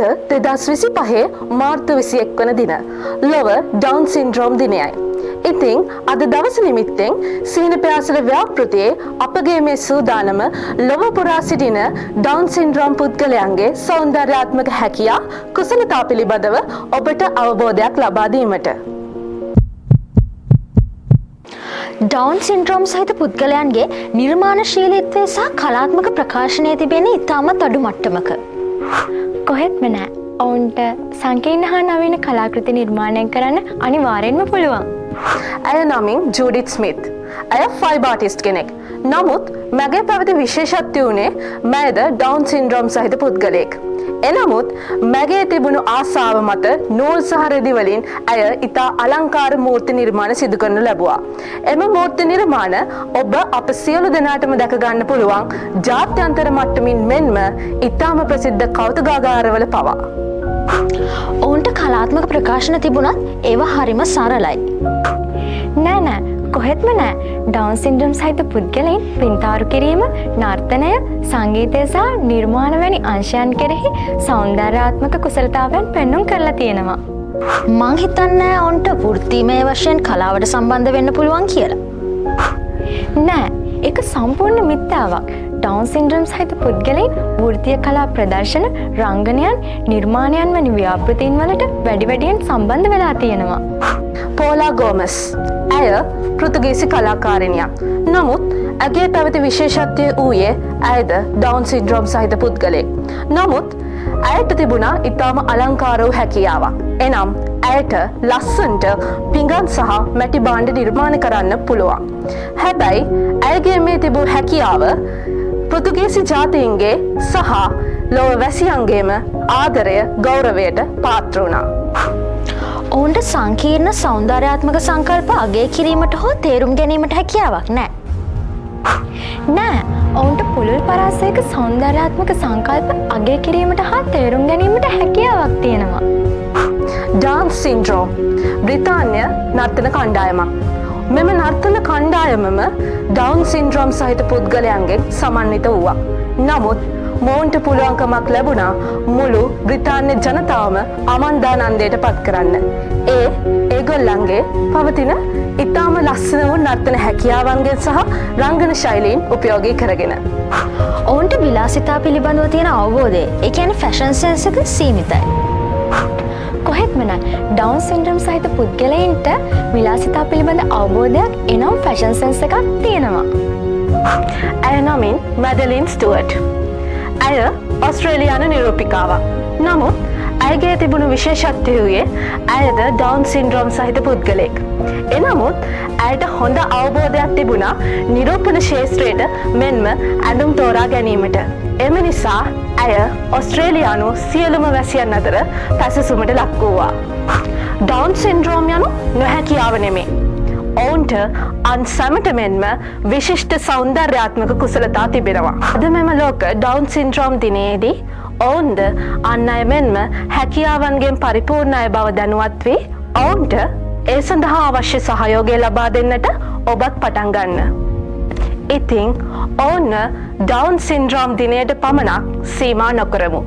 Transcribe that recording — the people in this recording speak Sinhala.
අද 2025 මාර්තු 21 වන දින ලොව ඩවුන් සින්ඩ්‍රෝම් දිනයයි. ඉතින් අද දවස නිමිත්තෙන් සිහින පියාසර ව්‍යාපෘතියේ අපගේ මේ සූදානම ලොව පුරා සිටින ඩවුන් සින්ඩ්‍රෝම් පුද්ගලයන්ගේ සෞන්දර්යාත්මක හැකියා කුසලතා පිළිබඳව ඔබට අවබෝධයක් ලබා දීමට. ඩවුන් සින්ඩ්‍රෝම් සහිත පුද්ගලයන්ගේ නිර්මාණශීලීත්වය සහ කලාත්මක ප්‍රකාශනය තිබෙන්නේ ඉතාමත් අඩු මට්ටමක. කොහෙත්ම නෑ. ඔවුන්ට සංකීර්ණ හා නවීන කලාකෘති නිර්මාණය කරන්න අනිවාර්යෙන්ම පුළුවන්. ඇය නමින් ජූඩිත් ස්මිත්. ඇය ෆයිබර් ආටිස්ට් කෙනෙක්. නමුත් මැගේ පැවති විශේෂත්වය වුණේ මැයද ඩවුන් සින්ඩ්‍රෝම් සහිත පුද්ගලයෙක්. එනමුත් මැගේ තිබුණු ආසාව මත නූල් සහ රෙදි වලින් ඇය ඉතා අලංකාර මූර්ති නිර්මාණ සිදු කරනු ලැබුවා. එම මූර්ති නිර්මාණ ඔබ අප සියලු දෙනාටම දැක ගන්න පුළුවන් ජාත්‍යන්තර මට්ටමින් මෙන්ම ඉතාම ප්‍රසිද්ධ කෞතුකාගාරවල පවා. ඔවුන්ට කලාත්මක ප්‍රකාශන තිබුණත් ඒවා හරිම සරලයි. නෑ නෑ, කොහෙත්ම නෑ. ඩවුන් සින්ඩ්‍රෝම් සහිත පුද්ගලයින් පින්තාරු කිරීම, නර්තනය, සංගීතය සහ නිර්මාණ වැනි අංශයන් කෙරෙහි සෞන්දර්යාත්මක කුසලතාවයන් පෙන්නුම් කරලා තියෙනවා. මං හිතන්නේ ඔවුන්ට වෘත්තීමය වශයෙන් කලාවට සම්බන්ධ වෙන්න පුළුවන් කියලා. නෑ, ඒක සම්පූර්ණ මිත්‍යාවක්. ඩවුන් සින්ඩ්‍රෝම් සහිත පුද්ගලයින් වෘත්තීය කලා ප්‍රදර්ශන, රංගනයන්, නිර්මාණයන් වැනි ව්‍යාපෘතීන් වලට වැඩි වැඩියෙන් සම්බන්ධ වෙලා තියෙනවා. පෝලා ගෝමස්. ඇය පෘතුගීසි කලාකාරිනියක්. නමුත් ඇගේ පැවති විශේෂත්වය වූයේ ඇයද ඩවුන් සින්ඩ්‍රෝම් සහිත පුද්ගලයෙක්. නමුත් ඇයට තිබුණා ඉතාම අලංකාර වූ හැකියාවක්. එනම් ඇයට ලස්සනට පිඟන් සහ මැටි භාණ්ඩ නිර්මාණ කරන්න පුළුවන්. හැබැයි ඇයගේ මේ තිබූ හැකියාව පෘතුගීසි ජාතීන්ගේ සහ ලොව වැසියන්ගේම ආදරය ගෞරවයට පාත්‍ර වුණා. ඔවුන්ට සංකීර්ණ සෞන්දර්යාත්මක සංකල්ප අගය කිරීමට හෝ තේරුම් ගැනීමට හැකියාවක් නෑ. නෑ, ඔවුන්ට පුළුල් පරාසයක සෞන්දර්යාත්මක සංකල්ප අගය කිරීමට හා තේරුම් ගැනීමට හැකියාවක් තියෙනවා. ඩාන්ස් සින්ඩ්‍රෝම් බ්‍රිතාන්‍ය නර්තන කණ්ඩායමක්. මෙම නර්තන කණ්ඩායමම ඩවුන් සින්ඩ්‍රෝම් සහිත පුද්ගලයන්ගෙන් සමන්විත වූවා. නමුත් මොවුන්ට පුළුවන්කමක් ලැබුණා මුළු බ්‍රිතාන්‍ය ජනතාවම අමන්දානන්දයට පත් කරන්න. ඒ ඒගොල්ලන්ගේ පවතින ඉතාම ලස්සන වූ නර්තන හැකියාවන්ගෙන් සහ රංගන ශෛලීන් උපයෝගී කරගෙන. ඔවුන්ට විලාසිතා පිළිබඳව තියෙන අවබෝධය, ඒ කියන්නේ ෆැෂන් සෙන්ස් එක සීමිතයි. කොහෙත්ම නෑ. ඩවුන් සින්ඩ්‍රෝම් සහිත පුද්ගලයින්ට විලාසිතා පිළිබඳ අවබෝධයක්, එනම් ෆැෂන් සෙන්ස් එකක් තියෙනවා. ඇය නමින් මැඩලින් ස්ටුවර්ට්. ඇය ඔස්ට්‍රේලියානු නිරූපිකාවක්. නමුත් ඇයගේ තිබුණු විශේෂත්වය වූයේ ඇයද ඩවුන් සින්ඩ්‍රෝම් සහිත පුද්ගලයෙක්. එනමුත් ඇයට හොඳ අවබෝධයක් තිබුණා නිරූපණ ක්ෂේත්‍රයට මෙන්ම ඇඳුම් තෝරා ගැනීමට. එම නිසා ඇය ඔස්ට්‍රේලියානු සියලුම වැසියන් අතර පැසසුමට ලක් වූවා. ඩවුන් සින්ඩ්‍රෝම් යනු නොහැකියාව නෙමේ. ඔවුන්ට අන් සැමට මෙන්ම විශිෂ්ට සෞන්දර්යාත්මක කුසලතා තිබෙනවා. අද මෙම ලෝක ඩවුන් සින්ඩ්‍රෝම් දිනයේදී ඔවුන්ද අන් අය මෙන්ම හැකියාවන්ගෙන් පරිපූර්ණ අය බව දැනුවත් වී ඔවුන්ට ඒ සඳහා අවශ්‍ය සහයෝගය ලබා දෙන්නට ඔබත් පටන් ගන්න. ඉතින් ඔවුන්ව ඩවුන් සින්ඩ්‍රෝම් දිනයට පමණක් සීමා නොකරමු.